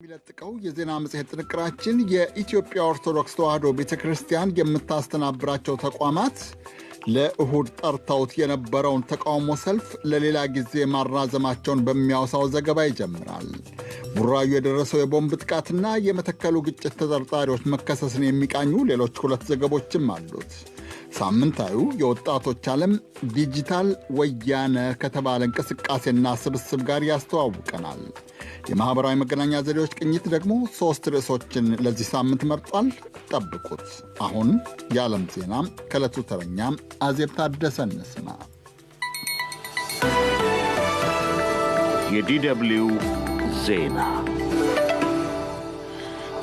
የሚለጥቀው የዜና መጽሔት ጥንቅራችን የኢትዮጵያ ኦርቶዶክስ ተዋሕዶ ቤተ ክርስቲያን የምታስተናብራቸው ተቋማት ለእሁድ ጠርተውት የነበረውን ተቃውሞ ሰልፍ ለሌላ ጊዜ ማራዘማቸውን በሚያወሳው ዘገባ ይጀምራል። ቡራዩ የደረሰው የቦምብ ጥቃትና የመተከሉ ግጭት ተጠርጣሪዎች መከሰስን የሚቃኙ ሌሎች ሁለት ዘገቦችም አሉት። ሳምንታዊው የወጣቶች ዓለም ዲጂታል ወያነ ከተባለ እንቅስቃሴና ስብስብ ጋር ያስተዋውቀናል። የማኅበራዊ መገናኛ ዘዴዎች ቅኝት ደግሞ ሦስት ርዕሶችን ለዚህ ሳምንት መርጧል። ጠብቁት። አሁን የዓለም ዜና ከዕለቱ ተረኛ አዜብ ታደሰ እንስማ። የ DW ዜና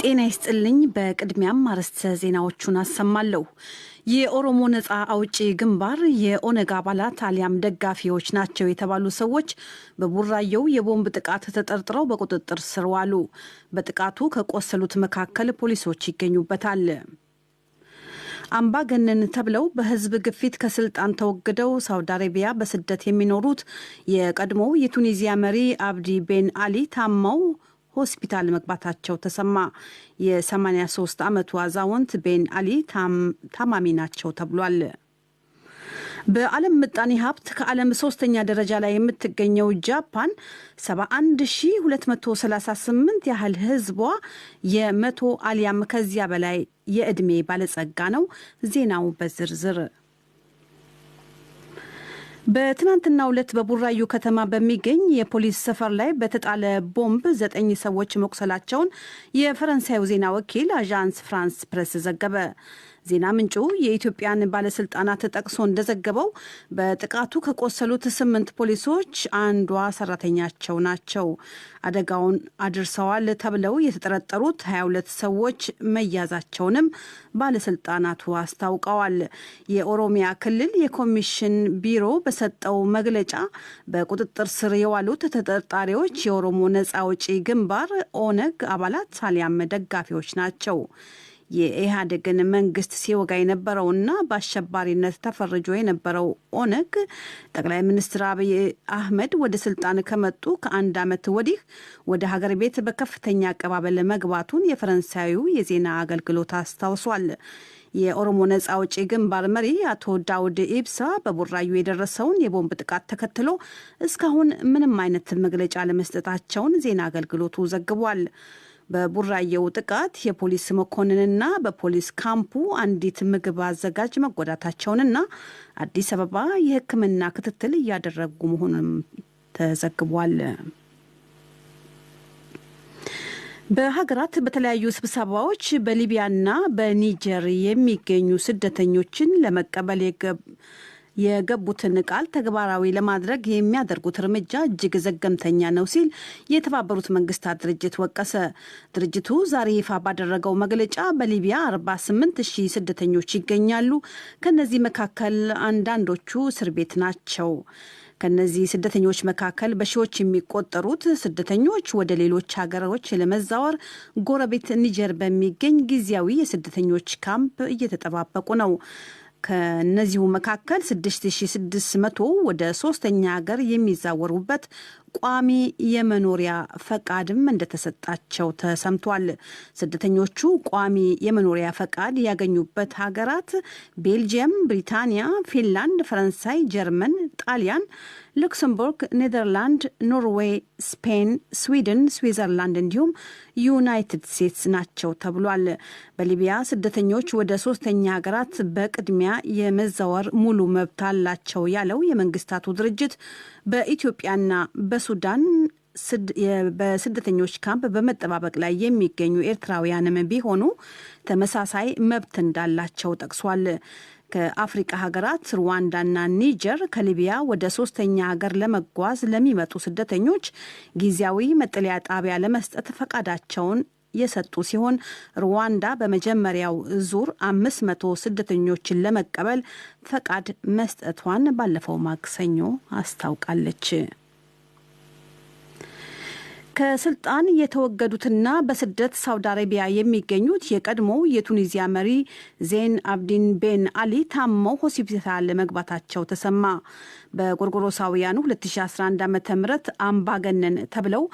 ጤና ይስጥልኝ። በቅድሚያም አርዕስተ ዜናዎቹን አሰማለሁ። የኦሮሞ ነጻ አውጪ ግንባር የኦነግ አባላት አሊያም ደጋፊዎች ናቸው የተባሉ ሰዎች በቡራየው የቦምብ ጥቃት ተጠርጥረው በቁጥጥር ስር ዋሉ። በጥቃቱ ከቆሰሉት መካከል ፖሊሶች ይገኙበታል። አምባገነን ተብለው በሕዝብ ግፊት ከስልጣን ተወግደው ሳውዲ አረቢያ በስደት የሚኖሩት የቀድሞው የቱኒዚያ መሪ አብዲ ቤን አሊ ታመው ሆስፒታል መግባታቸው ተሰማ። የ83 ዓመቱ አዛውንት ቤን አሊ ታማሚ ናቸው ተብሏል። በዓለም ምጣኔ ሀብት ከዓለም ሶስተኛ ደረጃ ላይ የምትገኘው ጃፓን 71238 ያህል ህዝቧ የ100 አሊያም ከዚያ በላይ የዕድሜ ባለጸጋ ነው። ዜናው በዝርዝር። በትናንትናው ዕለት በቡራዩ ከተማ በሚገኝ የፖሊስ ሰፈር ላይ በተጣለ ቦምብ 9 ሰዎች መቁሰላቸውን የፈረንሳዩ ዜና ወኪል አዣንስ ፍራንስ ፕሬስ ዘገበ። ዜና ምንጩ የኢትዮጵያን ባለስልጣናት ጠቅሶ እንደዘገበው በጥቃቱ ከቆሰሉት 8 ፖሊሶች አንዷ ሰራተኛቸው ናቸው። አደጋውን አድርሰዋል ተብለው የተጠረጠሩት 22 ሰዎች መያዛቸውንም ባለስልጣናቱ አስታውቀዋል። የኦሮሚያ ክልል የኮሚሽን ቢሮ በሰጠው መግለጫ በቁጥጥር ስር የዋሉት ተጠርጣሪዎች የኦሮሞ ነጻ አውጪ ግንባር ኦነግ አባላት አሊያም ደጋፊዎች ናቸው። የኢህአዴግን መንግስት ሲወጋ የነበረውና በአሸባሪነት ተፈርጆ የነበረው ኦነግ ጠቅላይ ሚኒስትር አብይ አህመድ ወደ ስልጣን ከመጡ ከአንድ ዓመት ወዲህ ወደ ሀገር ቤት በከፍተኛ አቀባበል መግባቱን የፈረንሳዩ የዜና አገልግሎት አስታውሷል። የኦሮሞ ነጻ አውጪ ግንባር መሪ አቶ ዳውድ ኢብሳ በቡራዩ የደረሰውን የቦምብ ጥቃት ተከትሎ እስካሁን ምንም አይነት መግለጫ ለመስጠታቸውን ዜና አገልግሎቱ ዘግቧል። በቡራየው ጥቃት የፖሊስ መኮንንና በፖሊስ ካምፑ አንዲት ምግብ አዘጋጅ መጎዳታቸውንና አዲስ አበባ የሕክምና ክትትል እያደረጉ መሆኑንም ተዘግቧል። በሀገራት በተለያዩ ስብሰባዎች በሊቢያና በኒጀር የሚገኙ ስደተኞችን ለመቀበል የገቡትን ቃል ተግባራዊ ለማድረግ የሚያደርጉት እርምጃ እጅግ ዘገምተኛ ነው ሲል የተባበሩት መንግስታት ድርጅት ወቀሰ። ድርጅቱ ዛሬ ይፋ ባደረገው መግለጫ በሊቢያ 48 ሺህ ስደተኞች ይገኛሉ። ከነዚህ መካከል አንዳንዶቹ እስር ቤት ናቸው። ከነዚህ ስደተኞች መካከል በሺዎች የሚቆጠሩት ስደተኞች ወደ ሌሎች ሀገሮች ለመዛወር ጎረቤት ኒጀር በሚገኝ ጊዜያዊ የስደተኞች ካምፕ እየተጠባበቁ ነው። ከነዚሁ መካከል 6600 ወደ ሶስተኛ ሀገር የሚዛወሩበት ቋሚ የመኖሪያ ፈቃድም እንደተሰጣቸው ተሰምቷል። ስደተኞቹ ቋሚ የመኖሪያ ፈቃድ ያገኙበት ሀገራት ቤልጅየም፣ ብሪታንያ፣ ፊንላንድ፣ ፈረንሳይ፣ ጀርመን፣ ጣሊያን፣ ሉክሰምቡርግ፣ ኔዘርላንድ፣ ኖርዌይ፣ ስፔን፣ ስዊድን፣ ስዊዘርላንድ እንዲሁም ዩናይትድ ስቴትስ ናቸው ተብሏል። በሊቢያ ስደተኞች ወደ ሶስተኛ ሀገራት በቅድሚያ የመዛወር ሙሉ መብት አላቸው ያለው የመንግስታቱ ድርጅት በኢትዮጵያና በሱዳን በስደተኞች ካምፕ በመጠባበቅ ላይ የሚገኙ ኤርትራውያንም ቢሆኑ ተመሳሳይ መብት እንዳላቸው ጠቅሷል። ከአፍሪቃ ሀገራት ሩዋንዳና ኒጀር ከሊቢያ ወደ ሶስተኛ ሀገር ለመጓዝ ለሚመጡ ስደተኞች ጊዜያዊ መጠለያ ጣቢያ ለመስጠት ፈቃዳቸውን የሰጡ ሲሆን ሩዋንዳ በመጀመሪያው ዙር 500 ስደተኞችን ለመቀበል ፈቃድ መስጠቷን ባለፈው ማክሰኞ አስታውቃለች። ከስልጣን የተወገዱትና በስደት ሳውዲ አረቢያ የሚገኙት የቀድሞው የቱኒዚያ መሪ ዜን አብዲን ቤን አሊ ታመው ሆስፒታል መግባታቸው ተሰማ። በጎርጎሮሳውያኑ 2011 ዓ.ም አምባገነን ተብለው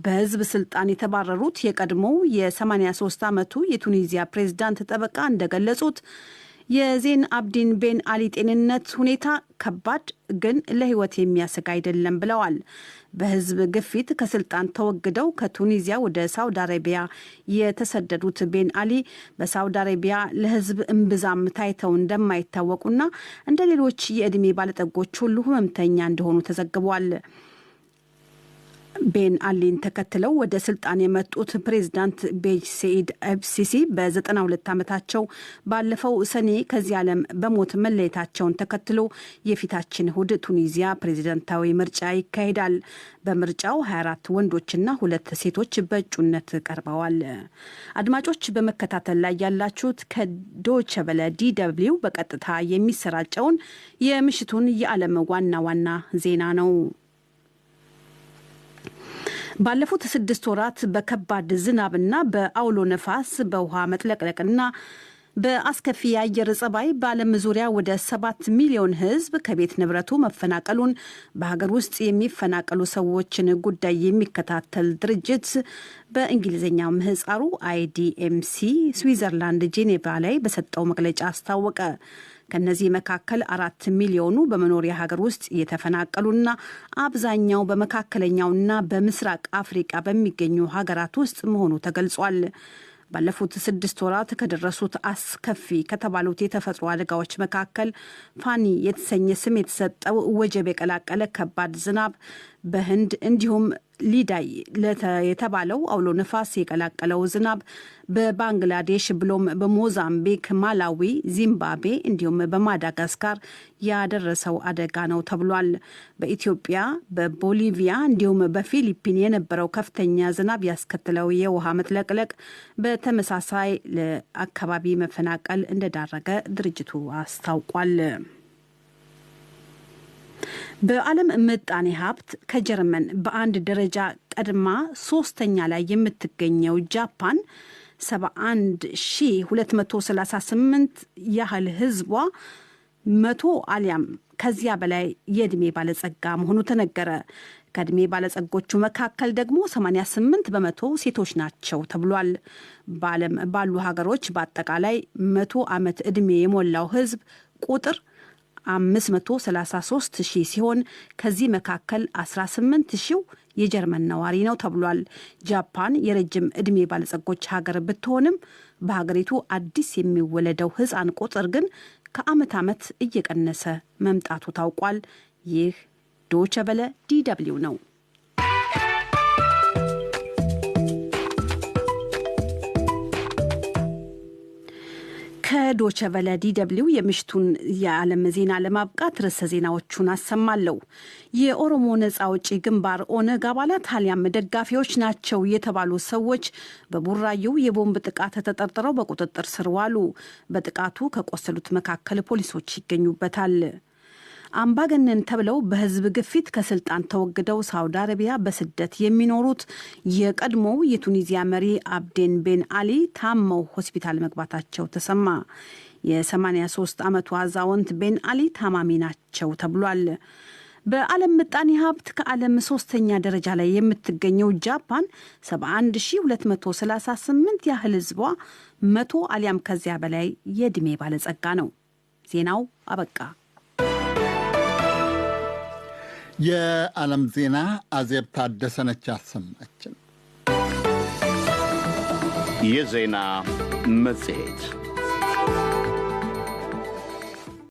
በህዝብ ስልጣን የተባረሩት የቀድሞው የ83 ዓመቱ የቱኒዚያ ፕሬዝዳንት ጠበቃ እንደገለጹት የዜን አብዲን ቤን አሊ ጤንነት ሁኔታ ከባድ ግን ለህይወት የሚያሰጋ አይደለም ብለዋል። በህዝብ ግፊት ከስልጣን ተወግደው ከቱኒዚያ ወደ ሳውዲ አረቢያ የተሰደዱት ቤን አሊ በሳውዲ አረቢያ ለህዝብ እምብዛም ታይተው እንደማይታወቁና እንደ ሌሎች የዕድሜ ባለጠጎች ሁሉ ህመምተኛ እንደሆኑ ተዘግቧል። ቤን አሊን ተከትለው ወደ ስልጣን የመጡት ፕሬዚዳንት ቤጅ ሰኢድ ኤብሲሲ በ92 ዓመታቸው ባለፈው ሰኔ ከዚህ ዓለም በሞት መለየታቸውን ተከትሎ የፊታችን እሁድ ቱኒዚያ ፕሬዚደንታዊ ምርጫ ይካሄዳል። በምርጫው 24 ወንዶችና 2 ሴቶች በእጩነት ቀርበዋል። አድማጮች በመከታተል ላይ ያላችሁት ከዶይቼ ቬለ DW በቀጥታ የሚሰራጨውን የምሽቱን የዓለም ዋና ዋና ዜና ነው። ባለፉት 6 ወራት በከባድ ዝናብና በአውሎ ነፋስ በውሃ መጥለቅለቅና በአስከፊ የአየር ጸባይ በዓለም ዙሪያ ወደ 7 ሚሊዮን ሕዝብ ከቤት ንብረቱ መፈናቀሉን በሀገር ውስጥ የሚፈናቀሉ ሰዎችን ጉዳይ የሚከታተል ድርጅት በእንግሊዝኛው ምህጻሩ IDMC ስዊዘርላንድ ጄኔቫ ላይ በሰጠው መግለጫ አስታወቀ። ከነዚህ መካከል 4 ሚሊዮኑ በመኖሪያ ሀገር ውስጥ የተፈናቀሉና አብዛኛው በመካከለኛውና በምስራቅ አፍሪካ በሚገኙ ሀገራት ውስጥ መሆኑ ተገልጿል። ባለፉት 6 ወራት ከደረሱት አስከፊ ከተባሉት የተፈጥሮ አደጋዎች መካከል ፋኒ የተሰኘ ስም የተሰጠው ወጀብ የቀላቀለ ከባድ ዝናብ በህንድ እንዲሁም ሊዳይ የተባለው አውሎ ነፋስ የቀላቀለው ዝናብ በባንግላዴሽ ብሎም በሞዛምቢክ፣ ማላዊ፣ ዚምባብዌ እንዲሁም በማዳጋስካር ያደረሰው አደጋ ነው ተብሏል። በኢትዮጵያ፣ በቦሊቪያ እንዲሁም በፊሊፒን የነበረው ከፍተኛ ዝናብ ያስከትለው የውሃ መጥለቅለቅ በተመሳሳይ ለአካባቢ መፈናቀል እንደዳረገ ድርጅቱ አስታውቋል። በዓለም ምጣኔ ሀብት ከጀርመን በአንድ ደረጃ ቀድማ 3ኛ ላይ የምትገኘው ጃፓን 71238 ያህል ህዝቧ 100 አሊያም ከዚያ በላይ የዕድሜ ባለጸጋ መሆኑ ተነገረ። ከዕድሜ ባለጸጎቹ መካከል ደግሞ 88% ሴቶች ናቸው ተብሏል። በዓለም ባሉ ሀገሮች በአጠቃላይ 100 ዓመት ዕድሜ የሞላው ህዝብ ቁጥር 533 ሺህ ሲሆን ከዚህ መካከል 18 ሺው የጀርመን ነዋሪ ነው ተብሏል። ጃፓን የረጅም ዕድሜ ባለጸጎች ሀገር ብትሆንም በሀገሪቱ አዲስ የሚወለደው ህፃን ቁጥር ግን ከዓመት ዓመት እየቀነሰ መምጣቱ ታውቋል። ይህ ዶይቼ ቬለ DW ነው። ከዶይቼ ቬለ DW የምሽቱን የዓለም ዜና ለማብቃት ርዕሰ ዜናዎቹን አሰማለሁ። የኦሮሞ ነጻ አውጪ ግንባር ኦነግ አባላት አሊያም ደጋፊዎች ናቸው የተባሉ ሰዎች በቡራዩ የቦምብ ጥቃት ተጠርጥረው በቁጥጥር ስር ዋሉ። በጥቃቱ ከቆሰሉት መካከል ፖሊሶች ይገኙበታል። አምባገነን ተብለው በህዝብ ግፊት ከስልጣን ተወግደው ሳውዲ አረቢያ በስደት የሚኖሩት የቀድሞው የቱኒዚያ መሪ አብዴን ቤን አሊ ታመው ሆስፒታል መግባታቸው ተሰማ። የ83 ዓመቱ አዛውንት ቤን አሊ ታማሚ ናቸው ተብሏል። በዓለም ምጣኔ ሀብት ከዓለም 3ኛ ደረጃ ላይ የምትገኘው ጃፓን 71238 ያህል ህዝቧ 100 አሊያም ከዚያ በላይ የዕድሜ ባለጸጋ ነው። ዜናው አበቃ። የዓለም ዜና አዜብ ታደሰነች ያሰማችን። የዜና መጽሔት።